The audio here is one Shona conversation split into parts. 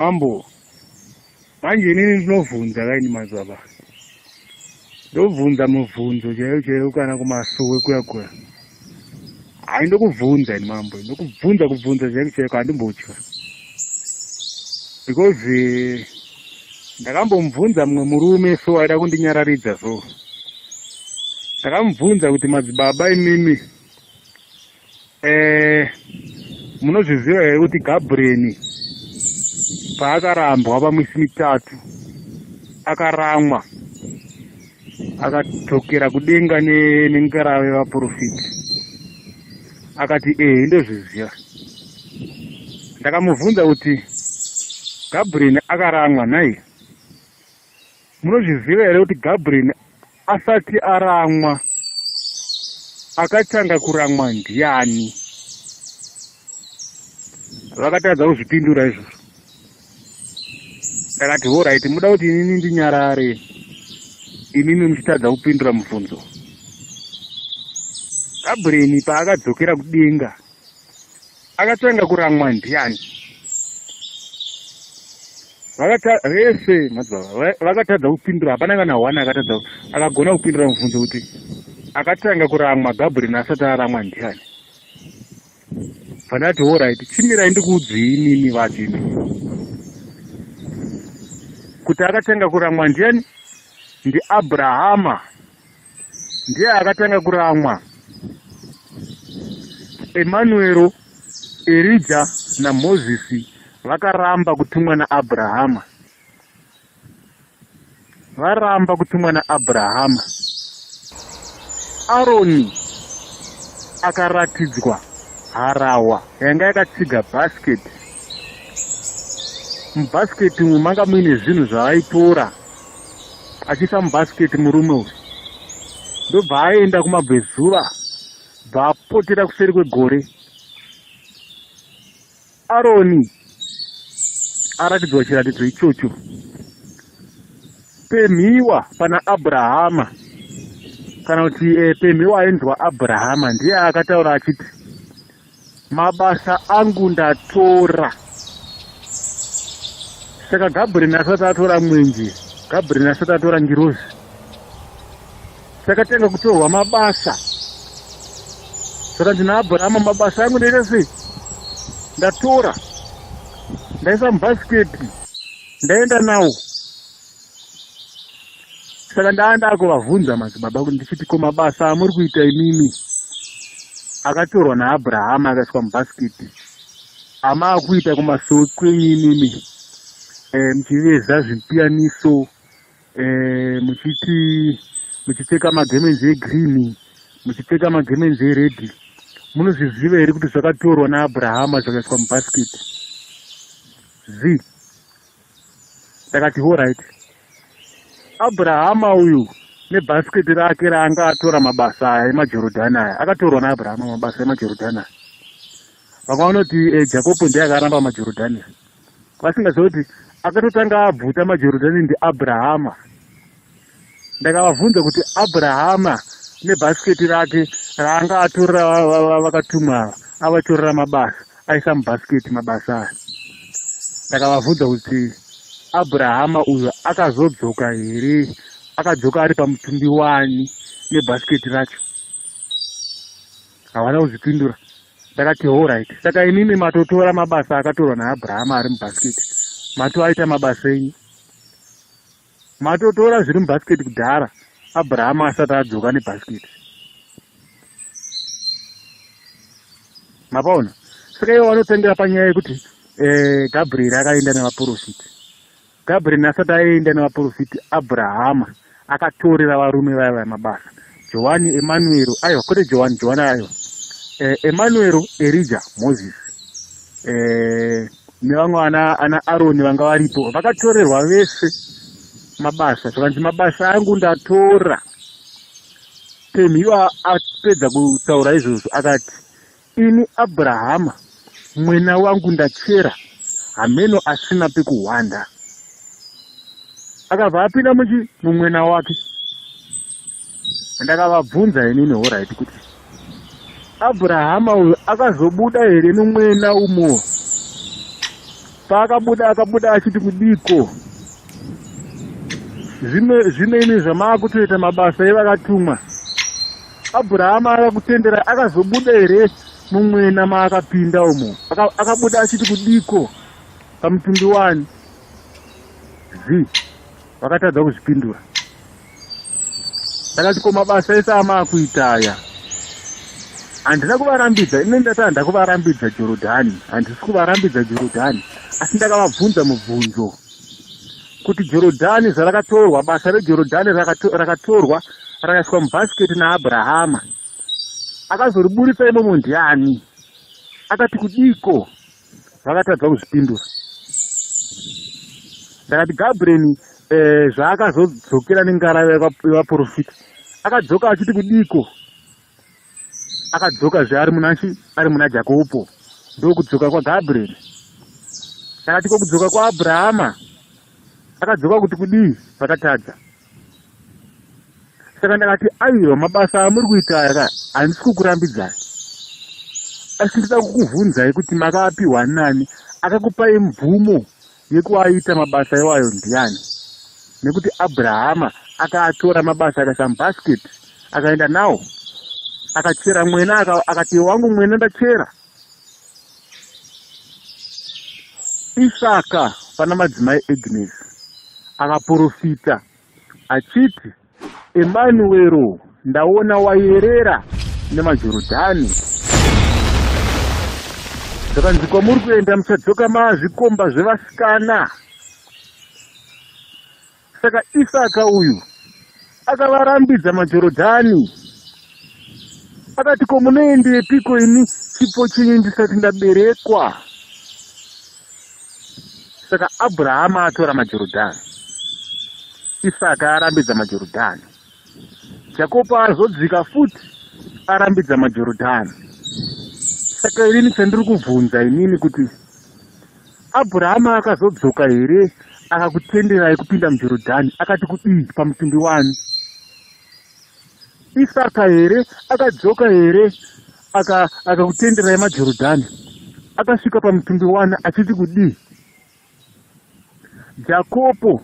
Mambo, manje inini ndinovhunza kaini madzibaba. Ndobvunza mubvunzo chaiyo chaiyo kana kumasowe kuya kuya. Hayi ndokubvunza ini mambo, ndokubvunza kubvunza chaiko chaiko handimbotya. Because eh, ndakambomubvunza mumwe murume so aida kundinyararidza so. Ndakamubvunza kuti madzibaba imimi Eh, munozviziva here kuti Gabriel paakarambwa pamisi mitatu akaramwa akadzokera kudenga nengarava yevaprofiti akati ehe ndozviziva ndakamubvunza kuti Gabriel akaramwa nhai Munozviziva here kuti Gabriel asati aramwa akatanga kuramwa ndiani? Vakatadza kuzvipindura izvozvo. Ndakati horaiti, muda kuti inini ndinyarare imimi muchitadza kupindura mubvunzo. Gabriel paakadzokera kudenga akatanga kuramwa ndiani vese madzibaba vakatadza kupindura hapana kana one akatadza akagona kupindura mubvunzo kuti akatanga kuramwa gabriel asati aramwa ndiani vandati orit chimirai ndikuudzei inini vacho imi kuti akatanga kuramwa ndiani ndiabrahama ndiye akatanga kuramwa Emanuero, Erija naMozisi vakaramba kutumwa naAbrahama. Varamba kutumwa naAbrahama. Aroni akaratidzwa harahwa yanga yakatsiga bhasiketi. Mubhasiketi umu manga muine zvinhu zvavaitora achiisa mubhasiketi murume uyu ndobva aenda kumabvezuva bva apotera kuseri kwegore aroni aratidzwa chiratidzo ichocho pemhiwa pana abrahama kana kuti eh, pemhiwa ainzwa abrahama ndiye akataura achiti Mabasa angu ndatora. Saka Gabriel asati atora mwenje, Gabriel asati atora ngirozi. Takatanga kutorwa mabasa. Saka ndina Abrahama mabasa angu ndaita sei? Ndatora. Ndaisa mubhasiketi. Ndaenda nawo. Saka ndaa ndakuvavhunza madzibaba kuti ndichiti ko mabasa amuri kuita imimi akatorwa naAbrahama akaiswa mubhasikiti amaakuita kumasowe kwenyu imimi e, muchiveza zvipiyaniso e, muchiti muchipfeka magemenzi egreen muchipfeka magemenzi eredhi munozviziva here kuti zvakatorwa naAbrahama zvakaiswa mubhasikiti zii ndakati horit abrahama uyu nebhasiketi rake raanga atora mabasa aya emajorodhani aya akatorwa naabrahama mabasa emajorodhani aya vamwe vanoti eh, jakobo ndiye akaramba majorodhani vasingaziva kuti akatotanga abvuta majorodhani ndiabrahama ndakavabvunza kuti abrahama nebhasiketi rake raanga atorera vakatumwa ava avatorera mabasa aisa mubhasiketi mabasa aya ndakavabvunza kuti abrahama uyo akazodzoka here akadzoka ari pamutumbi wani nebhasiketi racho havana kuzvipindura ndakati horit saka inini matotora mabasa akatorwa naabrahama ari mubhasiketi matoaita mabasa enyu Matotora zviri mubhasiketi kudhara Abrahama asati adzoka nebhasiketi. Mapaona? Saka ivo vanotengera panyaya yekuti eh, Gabriel akaenda nevaprofiti. Gabriel asati aenda nevaprofiti, Abrahama akatorera varume vaya vaya mabasa. Johani, Emanuel, aiwa kwete Johani, Johani aiwa. Eh, Emanuel, Erija, Moses. Eh, nevamwe ana ana Aroni vanga varipo vakatorerwa vese mabasa zvakanzi mabasa angu ndatora Pemhiwa apedza kutaura izvozvo akati ini Abrahama mwena wangu ndachera hameno asina pekuhwanda akabva apinda muchi mumwena wake ndakavabvunza inini horaiti kuti abrahama uyu akazobuda here mumwena umo Paakabuda akabuda achiti kudiko? Zvino zvino imi zvamaakutoita mabasa evakatumwa. Abrahama akakutendera akazobuda here mumwena maakapinda umo? Akabuda achiti kudiko pamutumbi wani? Zi vakatadza kuzvipindura. Ndakati ko mabasa ese amaakuita aya handina kuvarambidza ine ndati handa kuvarambidza Jorodhani, handisi kuvarambidza Jorodhani, asi ndakavabvunza mubvunzo kuti Jorodhani zvarakatorwa, basa reJorodhani rakatorwa rakaiswa mubhasiketi naAbrahama, akazoriburitsa imomo ndiani? Akati kudiko? Vakatadza kuzvipindura. Ndakati Gabriel eh, zvaakazodzokera nengarava yevaprofita akadzoka achiti kudiko? Akadzoka zve ari muna chi ari muna Jakobo, ndokudzoka kwaGabriel. Ndakati ko kudzoka kwaAbrahama akadzoka kuti kudii? Vakatadza. Saka ndakati aiwa, mabasa amuri kuita aya ka handisi kukurambidzai, asi ndida kukuvhunzai kuti makaapiwa nani, akakupai mvumo yekuaita mabasa iwayo ndiani? Nekuti Abrahama akaatora mabasa akaisa mubasket akaenda nawo, akachera mwena, akati wangu mwena ndachera. Isaka pana madzimai Agnes akaprofita achiti, Emanuero, ndaona wayerera nemaJorodhani. Zvakanzi kwamuri kuenda muchadzoka maazvikomba zvevasikana. Saka Isaka uyu akavarambidza maJorodhani. Akati, ko munoendepiko ini chipo chenyu ndisati ndaberekwa? Saka Abrahama atora maJorodhani, Isaka arambidza maJorodhani, Jakobo azodzika futi arambidza maJorodhani. Saka inini chandiri kubvunza inini kuti Abrahama akazodzoka here akakutenderai kupinda muJorodhani akati kudii pamutumbi wani? Isaka here akadzoka here akakutenderai aka maJorodhani akasvika pamutumbi wani achiti kudii? Jakopo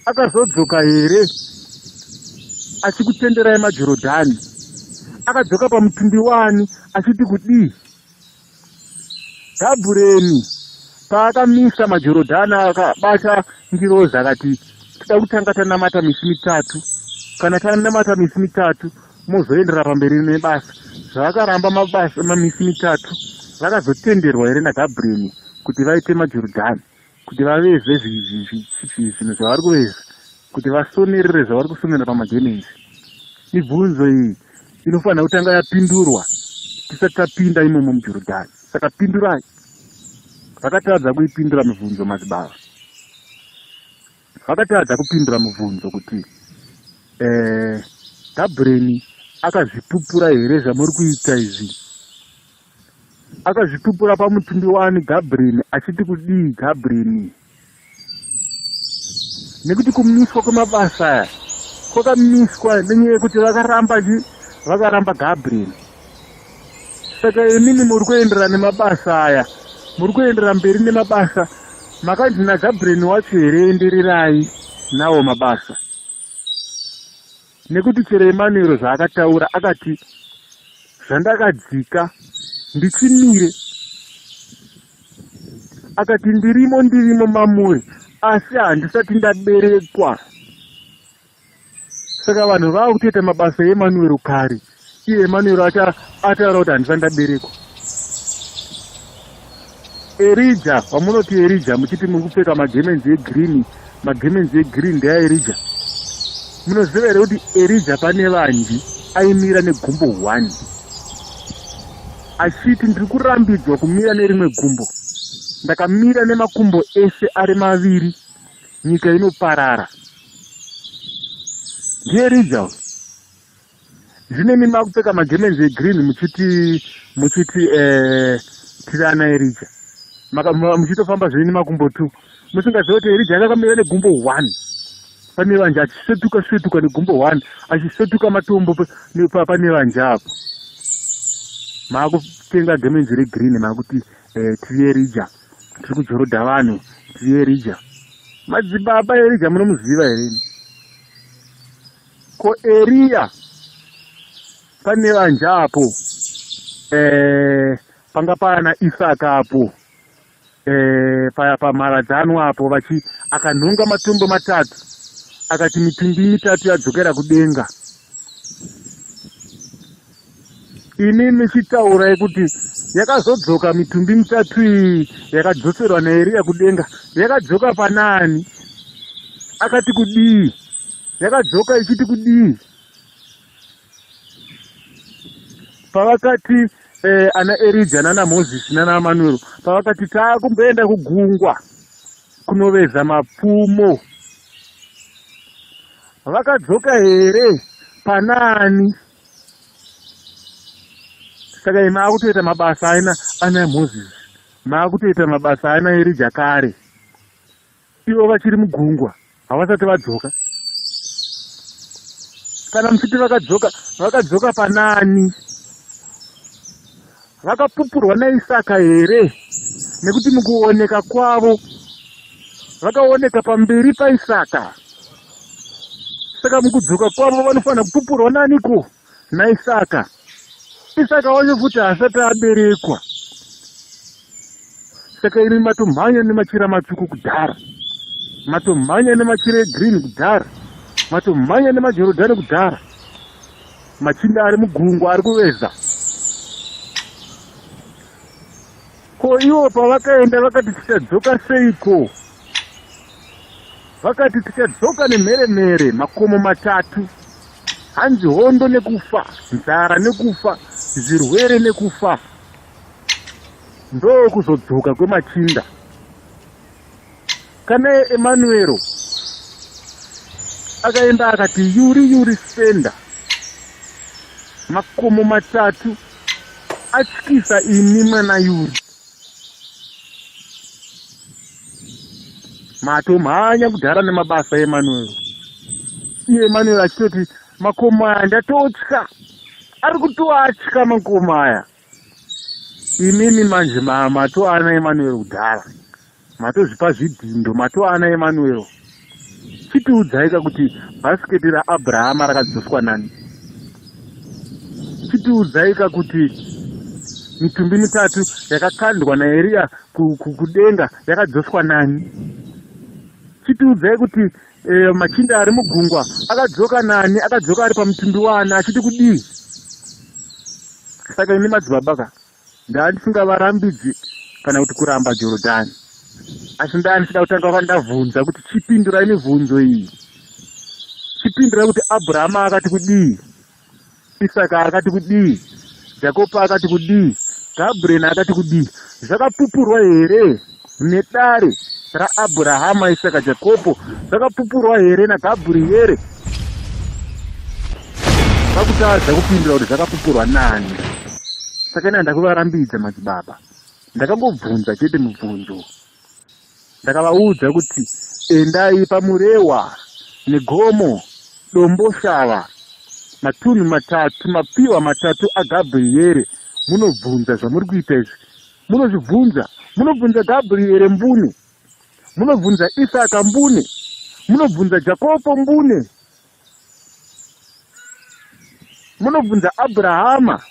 akazodzoka here achikutenderai maJorodhani akadzoka pamutumbi wani achiti kudii? Gabhureni paakamisa maJorodhani akabata ngirozi akati toda kutanga tanamata misi mitatu, kana tanamata misi mitatu mozoendera pamberi nebasa. Zvavakaramba mabasa mamisi mitatu vakazotenderwa here naGabhureni kuti vaite maJorodhani, kuti vaveze zvinhu zvavari kuveza, kuti vasonerere zvavari kusonera pamagemenzi? Mibvunzo iyi inofanira kutanga yapindurwa tisati tapinda imomo muJorodhani. Saka pindurai. Vakatadza kuipindura mibvunzo madzibaba. Vakatadza kupindura mubvunzo kuti eh, Gabriel akazvipupura here zvamuri kuita izvi? Akazvipupura pamutumbi wani Gabriel achiti kudii Gabriel? Nekuti kumiswa kwemabasa aya kwakamiswa nenyaya yekuti vakaramba chi vakaramba Gabriel. Saka imimi muri kuenderana nemabasa aya, muri kuenderera mberi nemabasa makanzi naGabriel wacho here endererai nawo mabasa? Nekuti chero Emanuero zvaakataura akati zvandakadzika ndichimire, akati ndirimo ndirimo mamuri asi handisati ndaberekwa. Saka vanhu vava kutoita mabasa eEmanuero kare, iye Emanuero ataura kuti handisati ndaberekwa. Erija wamunoti Erija muchiti muri kupfeka magemenzi egreen, magemenzi egreen ndeaErija. Munoziva here kuti Erija pane vanji aimira negumbo one achiti ndiri kurambidzwa kumira nerimwe gumbo, ndakamira nemakumbo ese ari maviri, nyika inoparara. NdiErija uyu. Zvino imi makupfeka magemenzi egreen muchiti muchiti eh, tiri ana Erija, muchitofamba zvenyu nemakumbo two, musingaziva kuti Erija akakamira negumbo one pane vanje achisvetuka svetuka negumbo one achisvetuka matombo pane vanje apo. Makutenga gemenzi regreen makuti eh, tiri Erija, tiri kujorodha vanhu, NdiErija. Madzibaba Erija munomuziva here imi? Ko Eriya pane vanja apo eh, panga pana Isaka apo eh, paya pamharadzano apo vachi akanhonga matombo matatu akati mitumbi mitatu yadzokera kudenga. Imi michitaurai kuti yakazodzoka mitumbi mitatu iyi yakadzoserwa naEriya kudenga yakadzoka panaani? Akati kudii? Yakadzoka ichiti kudii? Pavakati eh, ana Erija nana Mozisi nana Manuel pavakati taakumboenda kugungwa kunoveza mapfumo vakadzoka here panaani? Saka imi maakutoita mabasa aina ana Moses, maakutoita mabasa aina Erija kare, ivo vachiri mugungwa havasati vadzoka. Kana muchiti vakadzoka, vakadzoka panaani? Vakapupurwa naIsaka here? Nekuti mukuoneka kwavo vakaoneka pamberi paIsaka. Saka mukudzoka kwavo vanofanira kupupurwa naniko? NaIsaka. Isaka wacho futi haasati aberekwa. Saka imi matomhanya nemachira matsvuku kudhara, matomhanya nemachira egreen kudhara, matomhanya nemajorodhani kudhara. Machinda ari mugungwa ari kuveza. Ko ivo pavakaenda vakati tichadzoka seiko? Vakati tichadzoka nemheremhere makomo matatu. Hanzi hondo nekufa, nzara nekufa, zvirwere nekufa. Ndokuzodzoka kwemachinda. Kana Emanuero akaenda akati yuri yuri senda makomo matatu atyisa ini mwana yuri. Matomhanya kudhara nemabasa Emanuel. Iye Emanuel achitoti makomo aya ndatotya, ari kutoatya makomo aya. Imimi manje matoana Emanuel kudhara, matozvipa zvidhindo, matoana Emanuel. Chitiudzaika kuti bhasiketi raAbrahama rakadzoswa nani? Chitiudzaika kuti mitumbi mitatu yakakandwa naEriya kudenga yakadzoswa nani? Chitiudzai kuti e, machinda ari mugungwa akadzoka nani? Akadzoka ari pamutumbi waani achiti kudii? Saka ini madzibaba ka ndandisingavarambidzi kana kuti kuramba Jorodhani, asi ndandisida kutanga kwandavhunza kuti chipindurai mibvunzo iyi, chipindurai kuti Abrahama akati kudii, Isaka akati kudii, Jakobo akati kudii, Gabriel akati kudii. Zvakapupurwa here nedare raAbrahama, Isaka, Jakobo? Zvakapupurwa here naGabriere? Vakutadza kupindura kuti zvakapupurwa nani. Saka ini handakuvarambidza madzibaba, ndakangobvunza chete mubvunzo. Ndakavaudza kuti endai paMurewa negomo Domboshava, matunhu matatu, mapiwa matatu aGabriere, munobvunza zvamuri kuita izvi. Munozvibvunza, munobvunza Gabriere mbune, munobvunza Isaka mbune, munobvunza Jakopo mbune, munobvunza Abrahama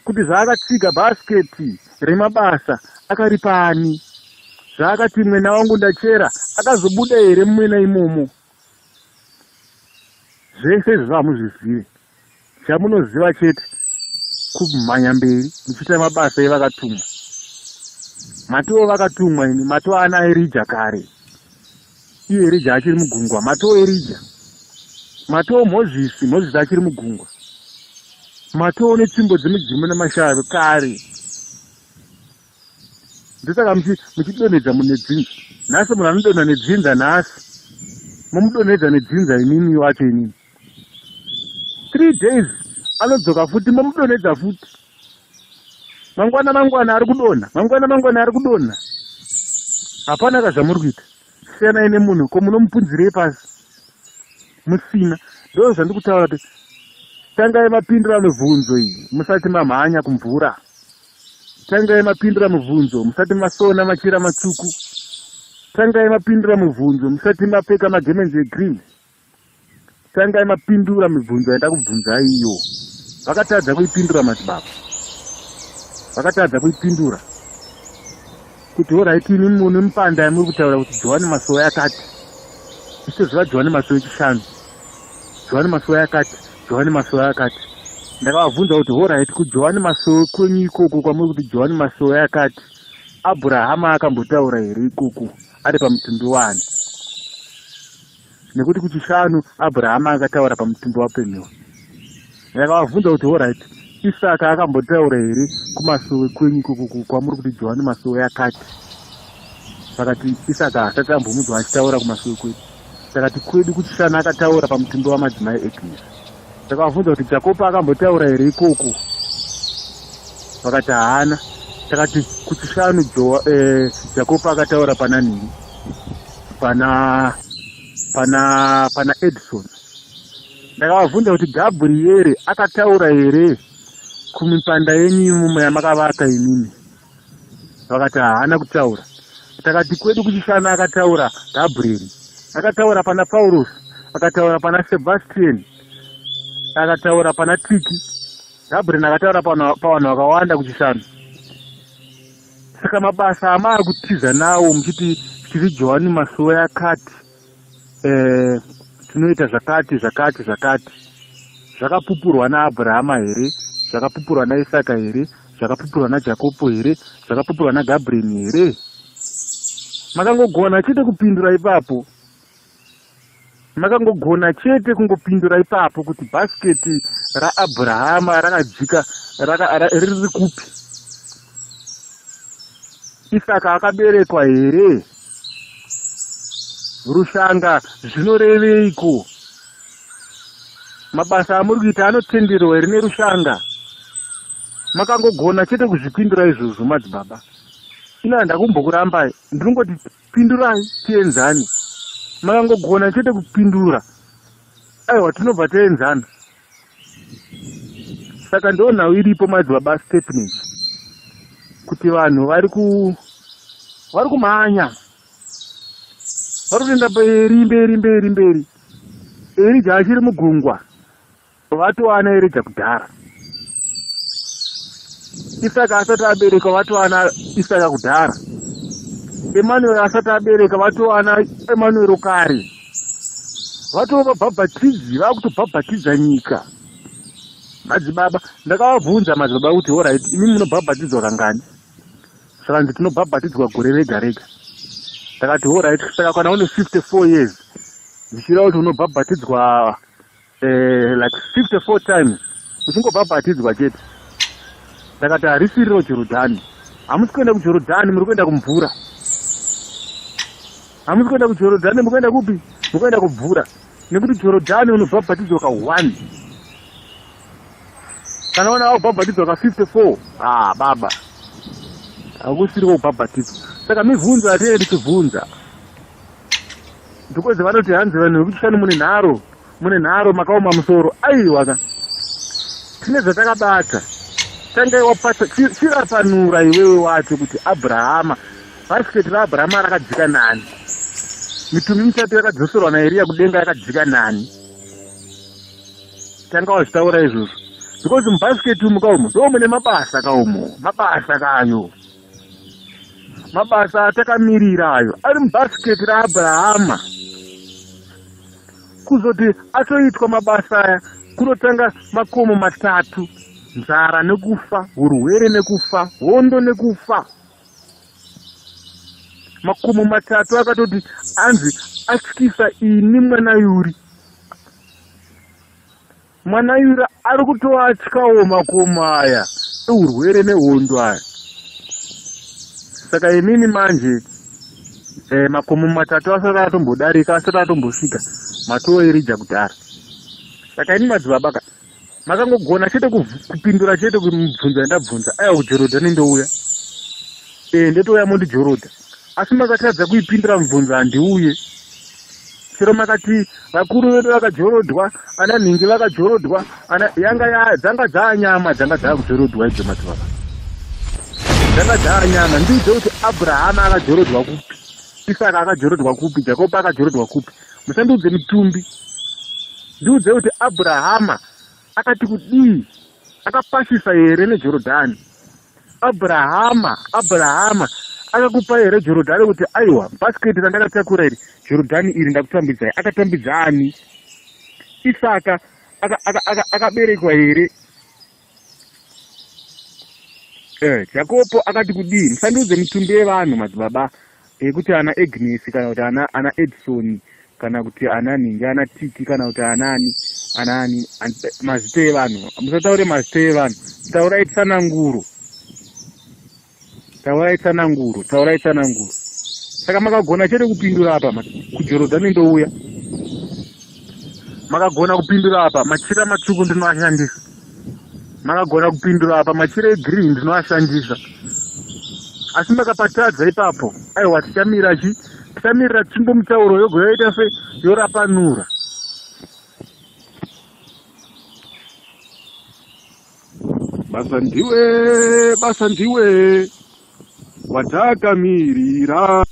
kuti zvaakatsiga bhasiketi remabasa akaripa ani, zvaakati mwena wangu ndachera akazobuda here mumwena imomo. Zvese izvozvo hamuzvizive. Chamunoziva chete kumhanya mberi muchiita mabasa evakatumwa. Matoo vakatumwa imi, matoo ana Erija kare. Iye Erija achiri mugungwa, matoo Erija. Matoo Mozisi, Mozisi achiri mugungwa. Matoo netsvimbo dzemidzimu nemashave kare. Ndosaka muchidonhedza munhu nedzinza. Nhasi munhu anodonha nedzinza nhasi. Momudonhedza nedzinza imimi wacho imimi. 3 days anodzoka futi momudonhedza futi. Mangwana mangwana ari kudonha, mangwana mangwana ari kudonha. Hapana ka zvamuri kuita. Siyanai nemunhu ko munomupunzirei pasi musina. Ndoo zvandikutaura kuti tangai mapindura mibvunzo iyi musati mamhanya kumvura. Tangai mapindura mibvunzo musati masona machira matsvuku. Tangai mapindura mubvunzo musati mapfeka magemenzi egreen. Tangai mapindura mibvunzo yandakubvunzai iyo. Vakatadza kuipindura madzibaba. Vakatadza kuipindura. Kuti horaiti imi mune mupanda yamuri kutaura kuti Johani Masowe akati. Ichitoziva Johani Masowe chishanu. Johani Masowe akati, Johani Masowe akati. Ndakavabvunza kuti horaiti kuJohani Masowe kwenyu ikoko kwamuri kuti Johani Masowe akati. Abrahama akambotaura here ikoko ari pamutumbi wani? Nekuti kuchishanu Abrahama akataura pamutumbi waPenuel. Ndakavabvunza kuti horait, Isaka akambotaura here kumasowe kwenyu ikoko kwamuri kuti Johani Masowe akati? Vakati Isaka haasati ambomunzwa achitaura kumasowe kwedu. Takati kwedu kuchishanu akataura pamutumbi wamadzimai Agnes. Takavabvunza kuti Jakobo akambotaura here ikoko, vakati haana. Takati kuchishanu Jakobo akataura pana nini, pana pana pana Edison. Ndakavabvunza kuti Gabrieri akataura here kumipanda yenyu imomo yamakavaka imimi, vakati haana kutaura. Takati kwedu kuchishanu akataura Gabrieri, akataura pana Paurosi, akataura pana Sebastian, akataura pana Tiki. Gabriel akataura pavanhu vakawanda kuchishanu. Saka mabasa amaa kutiza nawo muchiti tiri Johani Masowe akati tinoita zvakati zvakati zvakati, zvakapupurwa naAbrahama here? Zvakapupurwa naIsaka here? Zvakapupurwa naJakopo here? Zvakapupurwa naGabriel here? Makangogona chete kupindura ipapo. Makangogona chete kungopindura ipapo kuti bhasiketi raAbrahama rakadzika riri kupi? Isaka akaberekwa here? Rushanga zvinoreveiko? Mabasa amuri kuita anotenderwa here nerushanga? Makangogona chete kuzvipindura izvozvo madzibaba. Ino handakumbokurambai, ndinongoti pindurai tienzane. Makangogona chete kupindura, aiwa tinobva taenzana. Saka ndo nhau iripo madzibaba Stepney, kuti vanhu vari kumhanya, vari kuenda mberi mberi mberi mberi. Erija achiri mugungwa, vatowana Erija kudhara. Isaka asati abereka, vatowana Isaka kudhara. Emmanuel asati abereka, vatowana Emmanuel kare. Vatova vabhabhatidzi, vakutobhabhatidza nyika. Madzibaba, ndakavabvunza madzibaba kuti horait, imi munobhabhatidzwa kangani? Zvakanzi tinobhabhatidzwa gore rega rega. Ndakati horait, saka kana une 54 years zvichireva kuti unobhabhatidzwa like 54 times, uchingobhabhatidzwa chete. Ndakati harisiriro Jorodhani, hamusi kuenda kuJorodhani, muri kuenda kumvura. Hamusi kuenda kuJorodhani, muri kuenda kupi? Muri kuenda kumvura. Nekuti Jorodhani unobhabhatidzwa ka 1. Kana wana wabhabhatidzwa ka 54, baba, hakusiri kubhabhatidzwa. Saka mibvunzo yatinenge tichibvunza, because vanoti hanzi vanhu vekuchishanu mune nharo, mune nharo, makaoma musoro. Aiwa ka, tine zvatakabata. Tangai wapata chirapanura iwewe wacho kuti Abrahama, bhasiketi raAbrahama rakadzika nani? Mitumbi mitatu yakadzoserwa naEriya kudenga yakadzika nani? Tanga wazvitaura izvozvo, because mubhasiketi umu kaumo ndo mune mabasa kaumo, mabasa kayo, mabasa atakamirira ayo ari mubhasiketi raAbrahama. Kuzoti atoitwa mabasa aya, kunotanga makomo matatu: nzara nekufa, urwere nekufa, hondo nekufa. Makomo matatu akatoti anzi atyisa ini mwana Yuri. Mwana Yuri ari kutoatyawo makomo aya eurwere nehondo aya. Saka inini manje makomo matatu asati atombodarika, asati atombosvika, matoerija kudhara. Saka ini madzibaba ka, makangogona chete kupindura chete kumubvunzo yandabvunza, aiwa kuJorodhani ndouya, ndotouya mondijorodha. Asi makatadza kuipindura mubvunzo, handiuye. Chero makati vakuru vedu vakajorodhwa, ana nhingi vakajorodhwa, ana yanga ya dzanga dzaanyama, dzanga dzakujorodhwa idzo madzibaba, dzanga dzaanyama. Ndiudze kuti Abrahama akajorodhwa kupi? Isaka akajorodhwa kupi? Jakobo akajorodhwa kupi? Musandiudze mitumbi. Ndiudze kuti Abrahama akati kudii? Akapasisa here neJorodhani? Abrahama, Abrahama akakupa here Jorodhani kuti aiwa bhasiketi randakatakura iri Jorodhani iri ndakutambidzai? Akatambidza ani? Isaka akaberekwa here? Eh, Jakopo akati kudii? Musandiudze mitumbi yevanhu madzibaba ekuti ana Agnes kana kuti ana ana Edson kana kuti ana nhingi ana Tiki kana kuti anaani anaani mazita evanhu. Musataure mazita evanhu. Taurai tsananguro. Taurai tsananguro, taurai tsananguro. Saka makagona chete kupindura apa kuJorodhani ndouya. Makagona kupindura apa machira matsvuku ndinoashandisa. Makagona kupindura apa machira egreen ndinoashandisa. Asi makapatadza ipapo, aiwa tichamira chi tichamirira tsvimbo mutauro yogo yoita se yorapanura. Basa ndiwe, basa ndiwe, watakamirira.